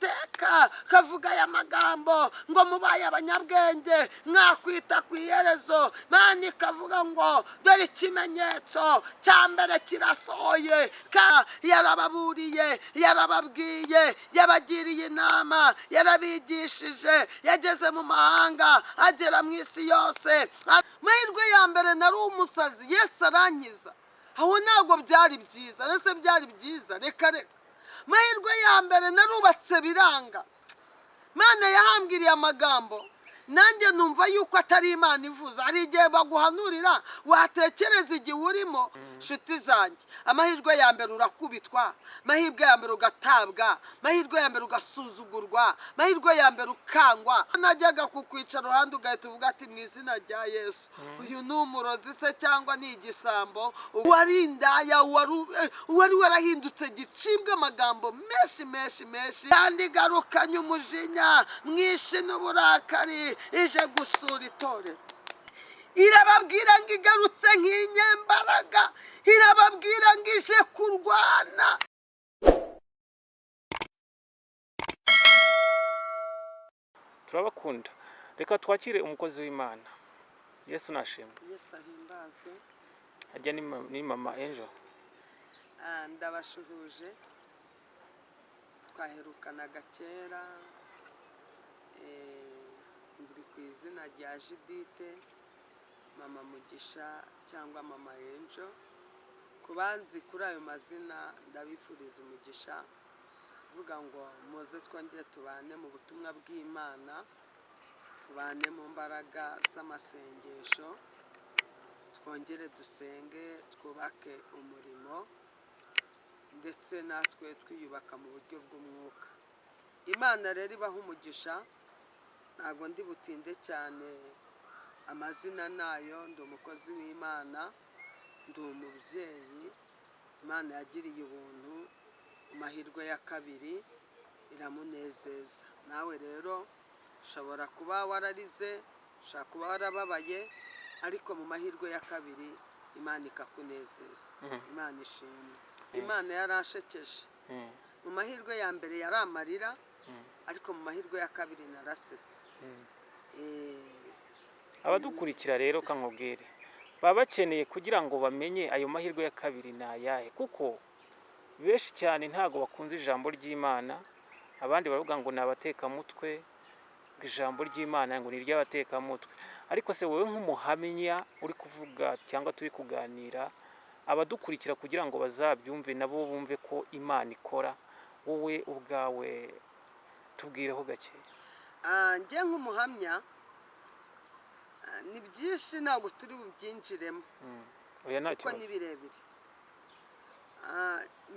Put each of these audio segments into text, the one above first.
Uwiteka kavuga aya magambo ngo mubaye abanyabwenge mwakwita ku iherezo. Imana ikavuga ngo dore ikimenyetso cya mbere kirasohoye. Yarababuriye, yarababwiye, yabagiriye inama, yarabigishije, yageze mu mahanga, agera mu isi yose. Amahirwe ya mbere nari umusazi, Yesu arankiza. Aho ntabwo byari byiza, ese byari byiza? Reka reka. Amahirwe ya mbere narubatse biranga. Imana yahambiriye amagambo, nanjye numva yuko atari Imana ivuze. Hari igihe baguhanurira watekereza igihe urimo. Nshuti zanjye, amahirwe ya mbere urakubitwa, amahirwe ya mbere ugatabwa, amahirwe ya mbere ugasuzugurwa, amahirwe ya mbere ukangwa. Najyaga kukwicara uruhande ugahita uvuga ati mu izina rya Yesu, uyu ni umurozi se cyangwa ni igisambo? Wari indaya, wari warahindutse gicibwa, amagambo menshi menshi menshi. Kandi igarukanye umujinya mwinshi n'uburakari, ije gusura itorero. Irababwira ngo igarutse nk'inyembaraga, irababwira ngo ije kurwana. Turabakunda, reka twakire umukozi w'Imana. Yesu nashimwe. Yesu ahimbazwe. Ajya ni mama Angel. Ndabashuhuje, twaherukanaga kera. Nzwi ku izina rya Judithe Mama Mugisha cyangwa Mama Angel. Ku banzi kuri ayo mazina, ndabifuriza umugisha, mvuga ngo muze twongere tubane mu butumwa bw'Imana, tubane mu mbaraga z'amasengesho, twongere dusenge, twubake umurimo, ndetse natwe twiyubaka mu buryo bw'umwuka. Imana rero ibaha umugisha. Ntabwo ndi butinde cyane, amazina nayo. Ndi umukozi w'Imana, ndi umubyeyi Imana yagiriye ubuntu mu mahirwe ya kabiri, iramunezeza. Nawe rero ushobora kuba wararize, ushobora kuba warababaye, ariko mu mahirwe ya kabiri Imana ikakunezeza. Imana ishimwe. Imana yarashekeje. Mu mahirwe ya mbere yari amarira, ariko mu mahirwe ya kabiri narasetse. Abadukurikira rero, kankubwire, baba bakeneye kugira ngo bamenye ayo mahirwe ya kabiri ni ayahe, kuko benshi cyane ntabwo bakunze ijambo ry'Imana. Abandi baravuga ngo ni abatekamutwe, ngo ijambo ry'Imana ngo ni iry'abatekamutwe. Ariko se wowe nk'umuhamya uri kuvuga cyangwa turi kuganira, abadukurikira kugira ngo bazabyumve nabo bumve ko Imana ikora, wowe ubwawe tubwireho gake. Njye nk'umuhamya, ni byinshi, ntabwo turi bubyinjiremo Oya, nta kuko ni kibazo. birebire.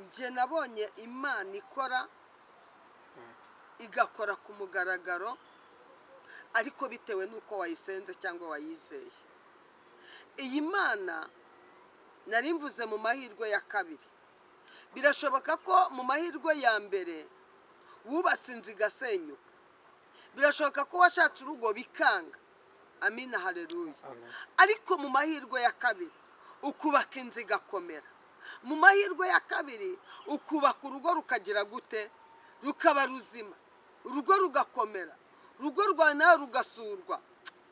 Njye nabonye Imana ikora, igakora ku mugaragaro, ariko bitewe n'uko wayisenze cyangwa wayizeye. Iyi Mana nari mvuze mu mahirwe ya kabiri, birashoboka ko mu mahirwe ya mbere wubatse inzu igasenyuka, birashoboka ko washatse urugo bikanga. Amina, haleluya. Amen. Ariko mu mahirwe ya kabiri ukubaka inzu igakomera, mu mahirwe ya kabiri ukubaka urugo rukagira gute? Rukaba ruzima, urugo rugakomera, urugo rwawe nawe rugasurwa.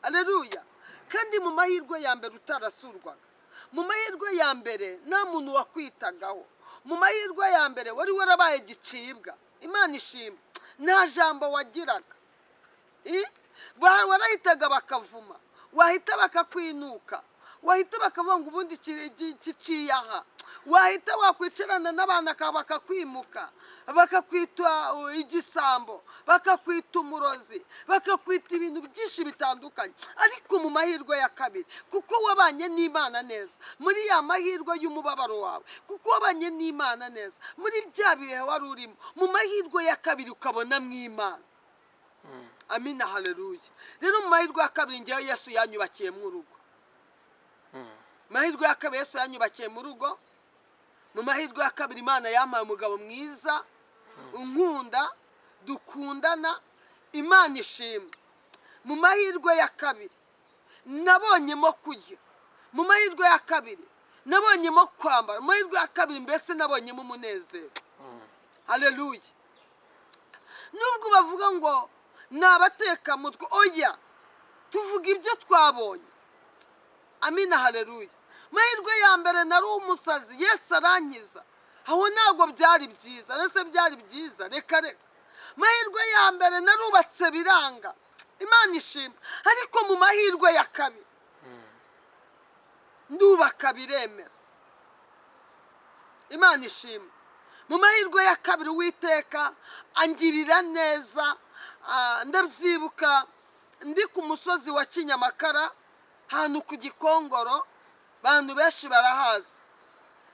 Aleluya. Kandi mu mahirwe ya mbere utarasurwaga, mu mahirwe ya mbere nta muntu wakwitagaho, mu mahirwe ya mbere wari warabaye gicibwa. Imana ishimwe. Nta jambo wagiraga. Warahitaga bakavuma, wahita bakakwinuka, wahita bakavuga ngo ubundi kiciye aha, wahita wakwicarana n'abantu bakakwimuka, bakakwita igisambo, bakakwita umurozi, bakakwita ibintu byinshi bitandukanye. Ariko mu mahirwe ya kabiri, kuko wabanye n'Imana neza muri ya mahirwe y'umubabaro wawe, kuko wabanye n'Imana neza muri bya bihe wari urimo, mu mahirwe ya kabiri ukabona mu Imana. Amina, haleluya. Rero mu mahirwe ya kabiri ngewe Yesu yanyubakiye mu rugo. Mahirwe ya kabiri Yesu yanyubakiye mu rugo. Mu mahirwe ya kabiri Imana yampaye umugabo mwiza unkunda, dukundana. Imana ishimwe. Mu mahirwe ya kabiri nabonyemo kurya, mu mahirwe ya kabiri nabonyemo kwambara, mu mahirwe ya kabiri mbese nabonyemo umunezero. Haleluya. Nubwo bavuga ngo ni abatekamutwe, oya, tuvuga ibyo twabonye. Amina, haleluya. Mahirwe ya mbere nari umusazi, Yesu arankiza. Aho ntabwo byari byiza, ese byari byiza? Reka reka. Mahirwe ya mbere narubatse biranga, Imana ishimwe. Ariko mu mahirwe ya kabiri ndubaka biremera, Imana ishimwe. Mu mahirwe ya kabiri Uwiteka angirira neza. Ndabyibuka ndi ku musozi wa Kinyamakara, ahantu ku Gikongoro, abantu benshi barahazi.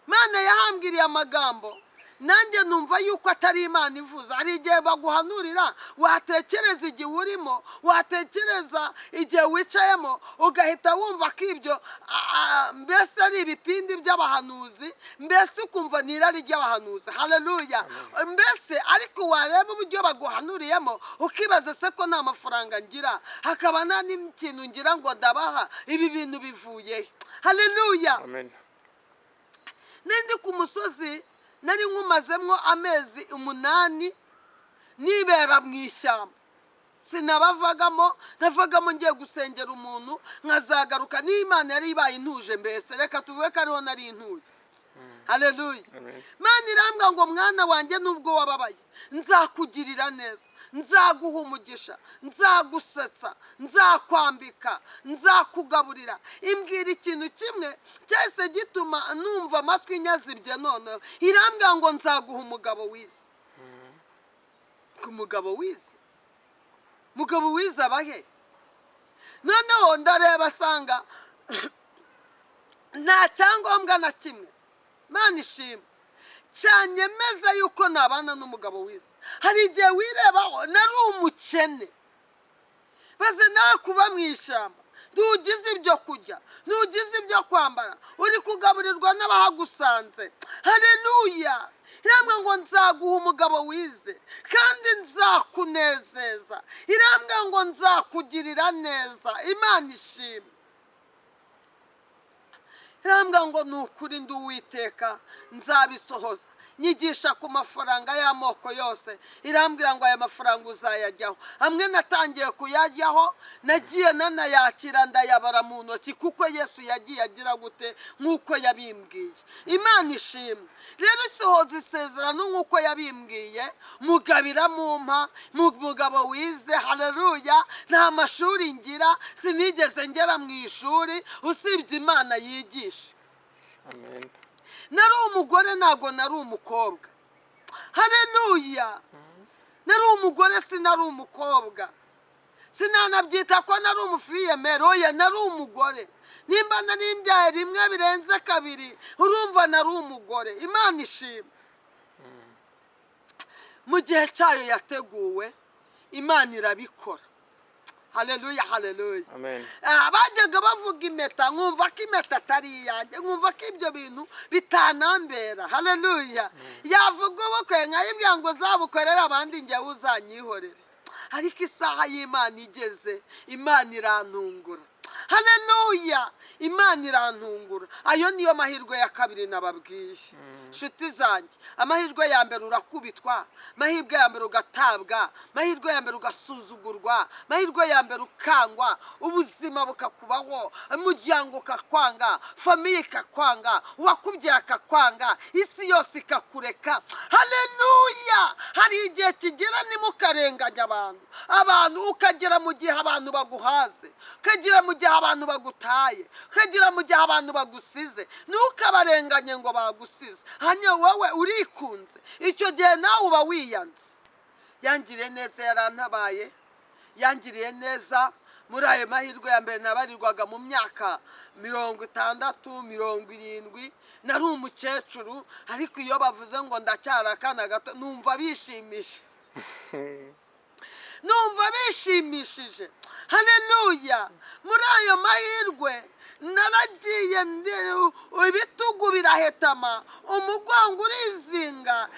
Imana yahambwiriye amagambo, nanjye numva yuko atari Imana ivuze. Hari igihe baguhanurira, watekereza igihe urimo, watekereza igihe wicayemo, ugahita wumva ko ibyo mbese ari ibipindi by'abahanuzi, mbese ukumva ni irari ry'abahanuzi. Haleluya. Mbese ariko wareba uburyo baguhanuriyemo, ukibaza se ko nta mafaranga ngira, hakaba nta n'ikintu ngira ngo ndabaha, ibi bintu bivuye he? Haleluya. Amen. Nindi ku musozi, nari nkumazemo amezi 8 nibera mu ishyamba, sinabavagamo. Navagamo ngiye gusengera umuntu nkazagaruka. Niyo Imana yari ibaye intuje, mbese reka tuvuge ko ariho nari intuye. Haleluya. Amen. Imana irambwira ngo mwana wanjye, nubwo wababaye, nzakugirira neza, nzaguha umugisha, nzagusetsa, nzakwambika, nzakugaburira. Imbwira ikintu kimwe cyahise gituma numva amatwi nyazibye noneho. Irambwira ngo nzaguha umugabo wize. Ku mugabo wize, mugabo wize abahe? Noneho ndareba asanga nta cyangombwa na kimwe, Imana ishimwe, cyanyemeza yuko nabana n'umugabo wize. Hari igihe wirebaho, nari umukene, baze nawe kuba mu ishyamba, ntugize ibyo kurya, ntugize ibyo kwambara, uri kugaburirwa n'abahagusanze. Haleluya. Irambwira ngo nzaguha umugabo wize kandi nzakunezeza. Irambwira ngo nzakugirira neza. Imana ishimwe. Irambwira ngo ni ukuri ndi Uwiteka, nzabisohoza. Nyigisha ku mafaranga y'amoko yose. Irambwira ngo aya mafaranga uzayajyaho. Hamwe natangiye kuyajyaho, nagiye nanayakira, ndayabara mu ntoki, kuko Yesu yagiye agira gute nk'uko yabimbwiye. Imana ishimwe. Rero isohoza isezerano nk'uko yabimbwiye, mugabira mumpa mugabo wize. Haleluya. Nta mashuri ngira, sinigeze ngera mu ishuri, usibye Imana yigisha. Amen. Nari umugore, ntabwo nari umukobwa. Haleluya. Nari umugore, sinari umukobwa, sinanabyita ko nari umufille-mère, oya, nari umugore. Nimba nari mbyaye rimwe birenze kabiri, urumva nari umugore. Imana ishimwe. Mu gihe cyayo yateguwe, Imana irabikora. Haleluya, haleluya. Amen. Bajyaga bavuga impeta, nkumva ko impeta atari iyanjye, nkumva ko ibyo bintu bitanambera. Haleluya. Yavuga ubukwe, nkayibwira ngo uzabukorere abandi, njyewe uzanyihorere. Ariko isaha y'Imana igeze, Imana irantungura. Haleluya. Imana irantungura. Ayo niyo mahirwe ya kabiri nababwiye, nshuti zanjye. Amahirwe ya mbere urakubitwa, amahirwe ya mbere ugatabwa, amahirwe ya mbere ugasuzugurwa, amahirwe ya mbere ukangwa, ubuzima bukakubaho, umuryango ukakwanga, famille ikakwanga, uwakubyaye akakwanga, isi yose ikakureka. Haleluya. Hari igihe kigera, ntimukarenganya abantu. Abantu ukagera mu gihe abantu baguhaze, ukagera mu gihe abantu bagutaye, ukagera mu gihe abantu bagusize. Ntukabarenganye ngo bagusize, hanyuma wowe urikunze. Icyo gihe nawe uba wiyanze. Yangiriye neza, yarantabaye, yangiriye neza. Muri ayo mahirwe ya mbere nabarirwaga mu myaka 60, 70, nari umukecuru. Ariko iyo bavuze ngo ndacyari akana gato, numva bishimishije, numva bishimishije. Haleluya. Muri ayo mahirwe naragiye, ibitugu birahetama, umugongo urizinga,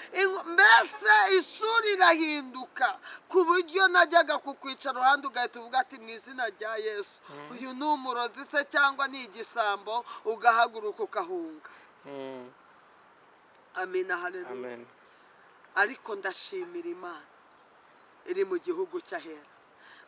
mbese isura irahinduka, ku buryo najyaga kukwicara uruhande ugahita uvuga ati mu izina rya Yesu, uyu ni umurozi se cyangwa ni igisambo? Ugahaguruka ukahunga. Amina, haleluya. Amen. Ariko ndashimira Imana. Iri mu gihugu cy'ahera.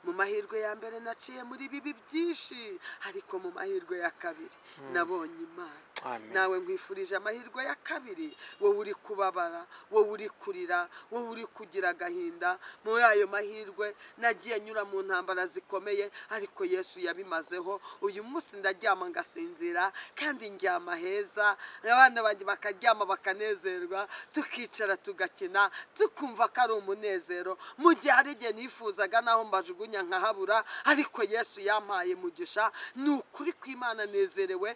Mu mahirwe ya mbere naciye muri bibi byinshi, ariko mu mahirwe ya kabiri nabonye Imana. Amen. Nawe nkwifurije amahirwe ya kabiri. Wowe uri kubabara, wowe uri kurira, wowe uri kugira agahinda, muri ayo mahirwe nagiye nyura mu ntambara zikomeye, ariko Yesu yabimazeho. Uyu munsi ndaryama ngasinzira, kandi ndyama heza, abana banjye bakaryama bakanezerwa, tukicara tugakina, tukumva ko ari umunezero. Mu gihe hari igihe nifuzaga naho mbajugunya nkahabura, ariko Yesu yampaye mugisha. Ni ukuri kw'Imana, nezerewe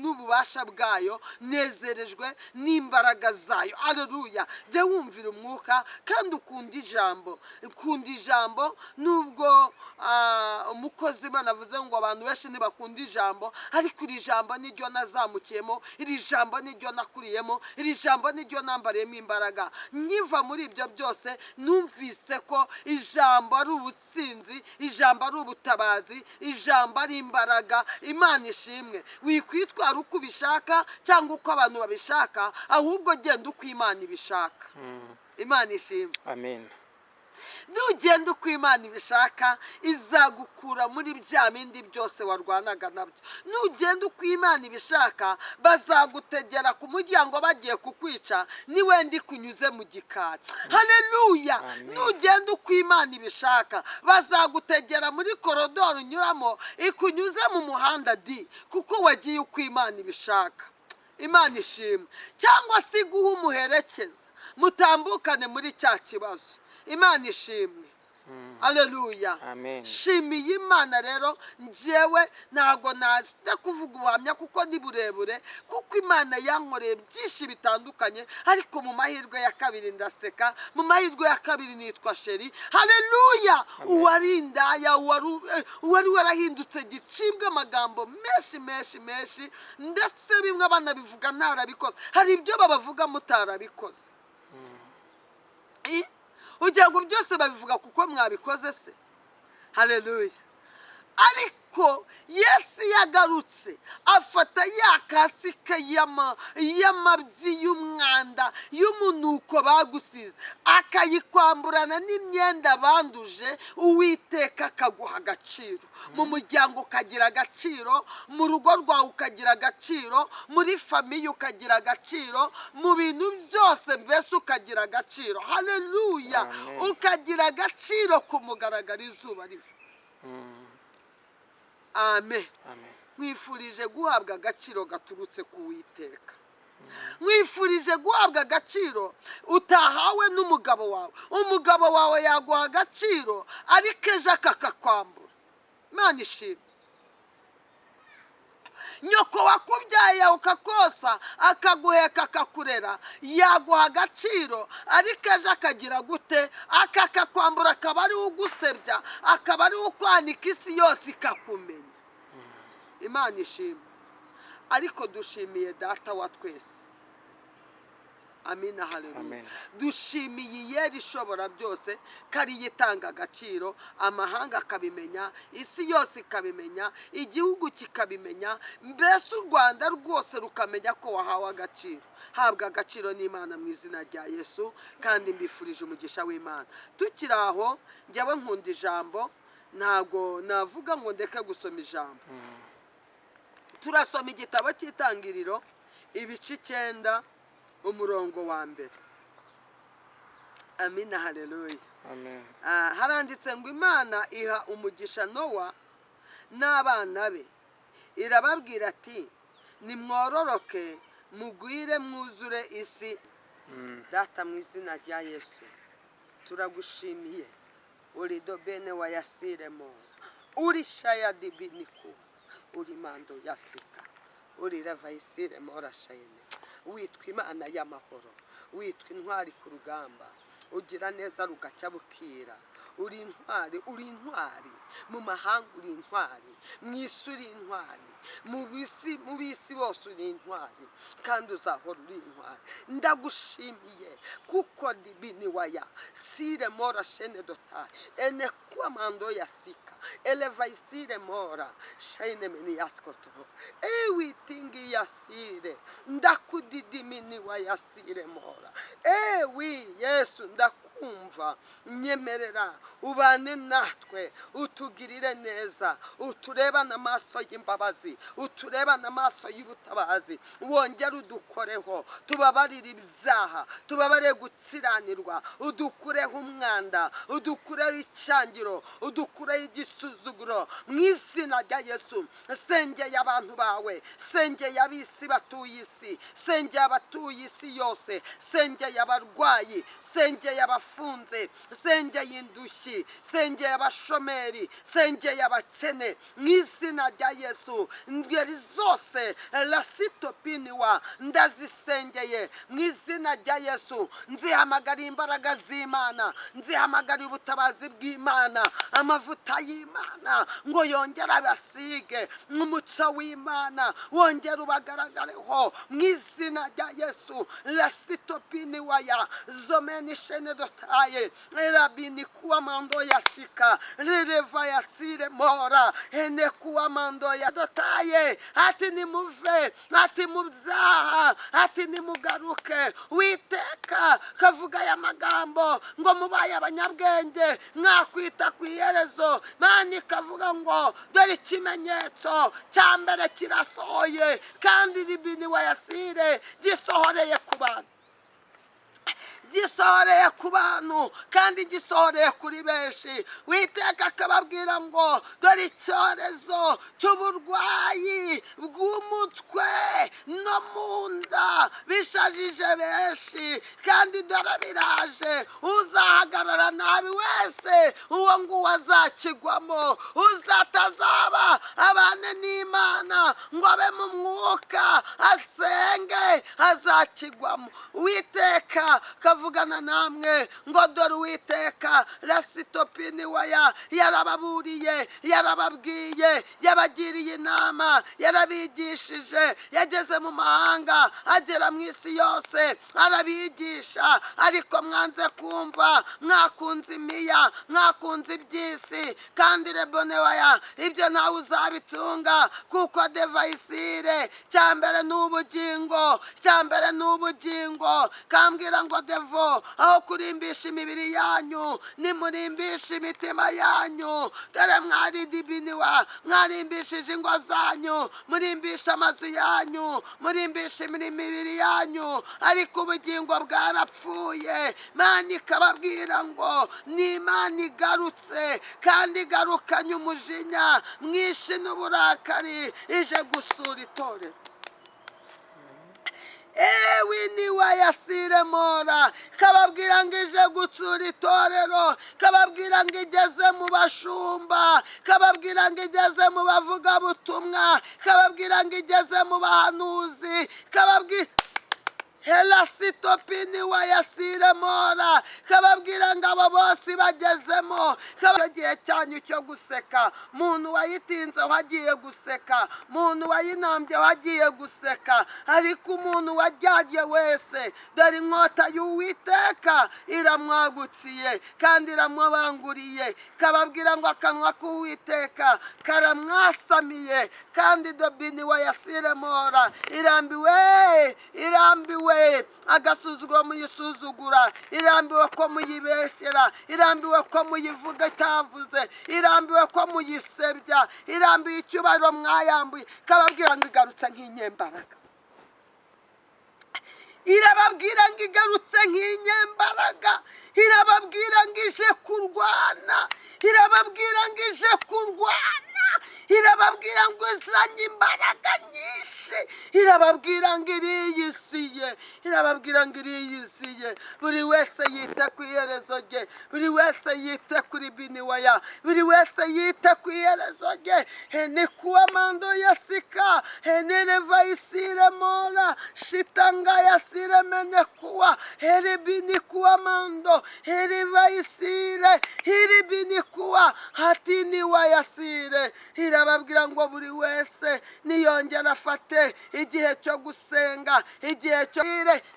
n'ububasha bwayo, nezerejwe n'imbaraga zayo. Aleluya! Jya wumvira umwuka kandi ukunda ijambo, ukunda ijambo. Nubwo umukozi Imana avuze ngo abantu benshi ntibakunda ijambo, ariko iri jambo niryo nazamukiyemo, iri jambo niryo nakuriyemo, iri jambo niryo nambariyemo imbaraga. Nkiva muri ibyo byose numvise ko ijambo ari ubutsinzi, ijambo ari ubutabazi, ijambo ari imbaraga. Imana ishimwe. Wikwitwara uko ubishaka cyangwa uko abantu babishaka, ahubwo genda uko Imana ibishaka. Imana ishimwe. Amen. Nugenda uko Imana ibishaka, izagukura muri bya bindi byose warwanaga nabyo. Nugenda uko Imana ibishaka, bazagutegera ku muryango bagiye kukwica, niwenda ikunyuze mu gikari. Haleluya! Amen. Nugenda uko Imana ibishaka, bazagutegera muri korodoro unyuramo, ikunyuze mu muhanda di, kuko wagiye uko Imana ibishaka. Imana ishimwe. Cyangwa se iguhe umuherekeza, mutambukane muri cya kibazo. Imana ishimwe. Aleluya! Amen. Shimiye Imana rero. Njyewe ntabwo najya kuvuga ubuhamya kuko ni burebure, kuko Imana yankoreye byinshi bitandukanye, ariko mu mahirwe ya kabiri ndaseka, mu mahirwe ya kabiri nitwa Sheri. Haleluya! Uwari indaya, uwari warahindutse gicibwa, amagambo menshi menshi menshi, ndetse bimwe banabivuga ntarabikoze. Hari ibyo babavuga mutarabikoze. Ugira ngo byose babivuga kuko mwabikoze se? Haleluya! Ariko Yesu yagarutse afata ya kasike y'amabyi, y'umwanda, y'umunuko bagusize, akayikwamburana n'imyenda banduje. Uwiteka akaguha agaciro mu muryango, ukagira agaciro mu rugo rwawe, ukagira agaciro muri famille, ukagira agaciro mu bintu byose, mbese ukagira agaciro. Haleluya! Amen. Ukagira agaciro ku mugaragaro izuba riva. Amen. Amen. Nkwifurije guhabwa agaciro gaturutse ku Witeka. Nkwifurije guhabwa agaciro utahawe n'umugabo wawe. Umugabo wawe yaguha agaciro, ariko ejo akakakwambura. Imana ishimwe. Nyoko wakubyaye ukakosa, akaguheka, akakurera, yaguha agaciro, ariko ejo akagira gute? Akakakwambura, akaba ariwe ugusebya, akaba ariwe ukwanika, isi yose ikakumenya. Imana ishimwe. Ariko dushimiye Data wa twese. Amina, haleluya! Amen. Dushimiye Iyera ishobora byose, ko ariyo itanga agaciro, amahanga akabimenya, isi yose ikabimenya, igihugu kikabimenya, mbese u Rwanda rwose rukamenya ko wahawe agaciro. Habwa agaciro n'Imana mu izina rya Yesu, kandi mbifurije umugisha w'Imana. Tukiri aho, njyewe nkunda ijambo, ntago navuga ngo ndeke gusoma ijambo. Turasoma igitabo cy'Itangiriro, ibice 9, umurongo wa mbere. Amina, haleluya! Amen. Haranditse ngo: "Imana iha umugisha Nowa n'abana be, irababwira ati: 'Nimwororoke, mugwire, mwuzure isi.'" Data, mu izina rya Yesu turagushimiye. Uri dobene wa yasiremo, uri shaya dibiniku, uri mando yasika, uri ravayisiremo rashayene. Witwa Imana y'amahoro, witwa intwari ku rugamba, ugira neza rugacya bukira. Uri intwari, uri intwari mu mahanga, uri intwari mu isi, uri intwari mu bisi, mu bisi bose uri intwari, kandi uzahora uri intwari. Ndagushimiye kuko dibini waya sire mora shene dota ene kwamando yasika elevaisire mora shene meni yaskotoro ewitingi yasire ndakudidimini wa yasire mora ewi Yesu ndaku kumva, nyemerera ubane natwe, utugirire neza, uturebane amaso y'imbabazi, uturebane amaso y'ubutabazi, wongere udukoreho, tubabarire ibyaha, tubabarire gukiranirwa, udukureho umwanda, udukureho icyangiro, udukureho igisuzuguro, mu izina rya Yesu. Sengeye abantu bawe, sengeye ab'isi batuye isi, sengeye abatuye isi yose, sengeye abarwayi, sengeye abafunze, sengeye indushyi, sengeye abashomeri, sengeye abakene, mu izina rya Yesu. Ingeri zose rasitopiniwa ndazisengeye mu izina rya Yesu. Nzihamagara imbaraga z'Imana, nzihamagara ubutabazi bw'Imana, amavuta y'Imana ngo yongere abasige, umuco w'Imana wongere ubagaragareho mu izina rya Yesu. Rasitopiniwa ya zomeni shene dotaye rabini kuwa mando ya sika rereva ya sire mora ene kuwa mando ya dotaye. Ati nimuve, ati mubyaha, ati nimugaruke. Witeka kavuga aya magambo ngo mubaye abanyabwenge mwakwita ku iherezo. Mani kavuga ngo dore ikimenyetso cya mbere kirasohoye, kandi ribini wa yasire gisohoreye ku bantu, gisohoreye ku bantu, kandi gisohoreye kuri benshi. Witeka akababwira ngo dore icyorezo cy'uburwayi bw'umutwe no mu nda bishajije benshi, kandi dore biraje. Uzahagarara nabi wese uwo nguwo azakigwamo, uzatazaba abane n'Imana ngo abe mu mwuka asenge azakigwamo. Witeka kavugana namwe ngo dore Uwiteka rasitopini waya yarababuriye, yarababwiye, yabagiriye inama, yarabigishije, yageze mu mahanga, agera mu isi yose arabigisha, ariko mwanze kumva, mwakunze imiya, mwakunze iby'isi, kandi rebone waya ibyo ntawe uzabitunga, kuko devayisire cya mbere ni ubugingo, cya mbere ni ubugingo. Kambwira ngo devo aho kurimbisha imibiri yanyu nimurimbisha imitima yanyu. Dore mwari dibiniwa, mwarimbishije ingo zanyu, murimbisha amazu yanyu, murimbisha imibiri yanyu, ariko ubugingo bwarapfuye. Imana ikababwira ngo ni Imana igarutse, kandi igarukanye umujinya mwinshi n'uburakari, ije gusura itorero. Ewe niwa yasire mora, kababwira ngo ije gutsura itorero, kababwira ngo igeze mu bashumba, kababwira ngo igeze mu bavugabutumwa, kababwira ngo igeze mu bahanuzi, kababwira Helasitopini wa yasire mora, kababwira ngo abo bose bagezemo. Igihe cyanyu cyo guseka, muntu wayitinze wagiye guseka, muntu wayinambye wagiye guseka, ariko umuntu wajyagiye wese dore inkota y'Uwiteka iramwagutsiye kandi iramubanguriye. Kababwira ngo akanwa k'Uwiteka karamwasamiye, kandi dobini wa yasire mora irambiwe, irambiwe agasuzuguro muyisuzugura, irambiwe ko muyibeshyera, irambiwe ko muyivuga itavuze, irambiwe ko muyisebya, irambiwe icyubahiro mwayambuye. Kababwira ngo igarutse nk'inyembaraga, irababwira ngo igarutse nk'inyembaraga, irababwira ngo ije kurwana, irababwira ngo ije kurwana, irababwira ngo izanye imbaraga nyinshi, irababwira ngo iriyisiye, irababwira ngo iriyisiye. Buri wese yite ku iherezo rye, buri wese yite kuri biniwaya, buri wese yite ku iherezo rye. Hene kuwa mando ya sika, hene reva isire mora, shitanga ya sire mene kuwa, here bini kuwa mando, here isire, hiri bini kuwa, hatini wa yasire. Irababwira ngo buri wese niyongera afate igihe cyo gusenga, igihe cyo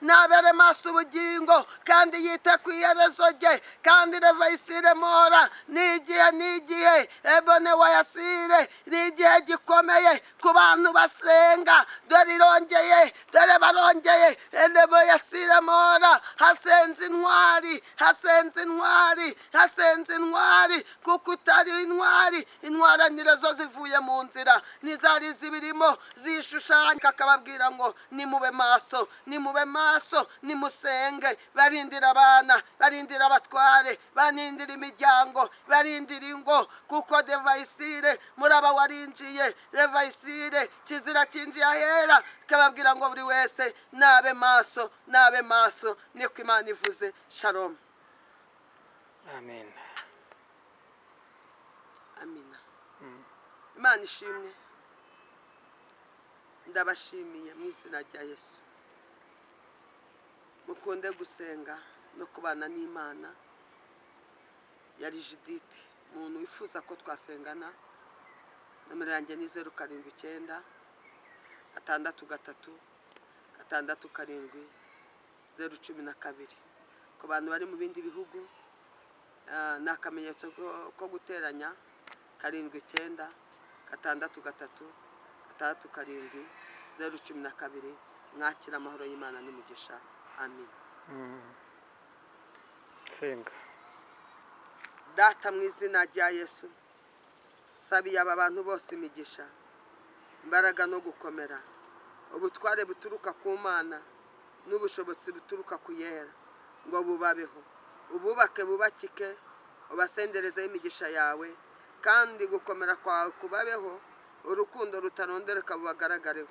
nabere maso ubugingo, kandi yite ku iherezo rye, kandi reva isire mora. Ni igihe, ni igihe. Devayisire ebone wayasire, ni igihe gikomeye ku bantu basenga. Dore irongeye, dore barongeye, eneboyasire mora. Hasenze intwari, hasenze intwari, hasenze intwari, kuko utari intwari, intwaranire zo zivuye mu nzira, n'izari zibirimo zishushanya. Akababwira ngo nimube maso, nimube maso, nimusenge. Barindira abana, barindira abatware, barindira imiryango, barindira ingo, kuko devayisire muraba warinjiye, devayisire kizira kinjiye ahera. Akababwira ngo buri wese nabe maso, nabe maso, niko Imana ivuze. Shalom. Amen. Amina. Imana ishimwe. Ndabashimiye mu izina rya Yesu. Mukunde gusenga no kubana n'Imana. Yari Judith. Umuntu wifuza ko twasengana, nomero yanjye ni 079 63 67 012. Ku bantu bari mu bindi bihugu, ni akamenyetso ko guteranya 79 63 67 012. Mwakira amahoro y'Imana n'umugisha. Amin. Senga. Data, mu izina rya Yesu, sabiye aba bantu bose imigisha, imbaraga no gukomera, ubutware buturuka ku Mana n'ubushobozi buturuka ku Yera, ngo bubabeho, ububake, bubakike, ubasenderezeho imigisha yawe, kandi gukomera kwawe kubabeho, urukundo rutarondereka bubagaragareho.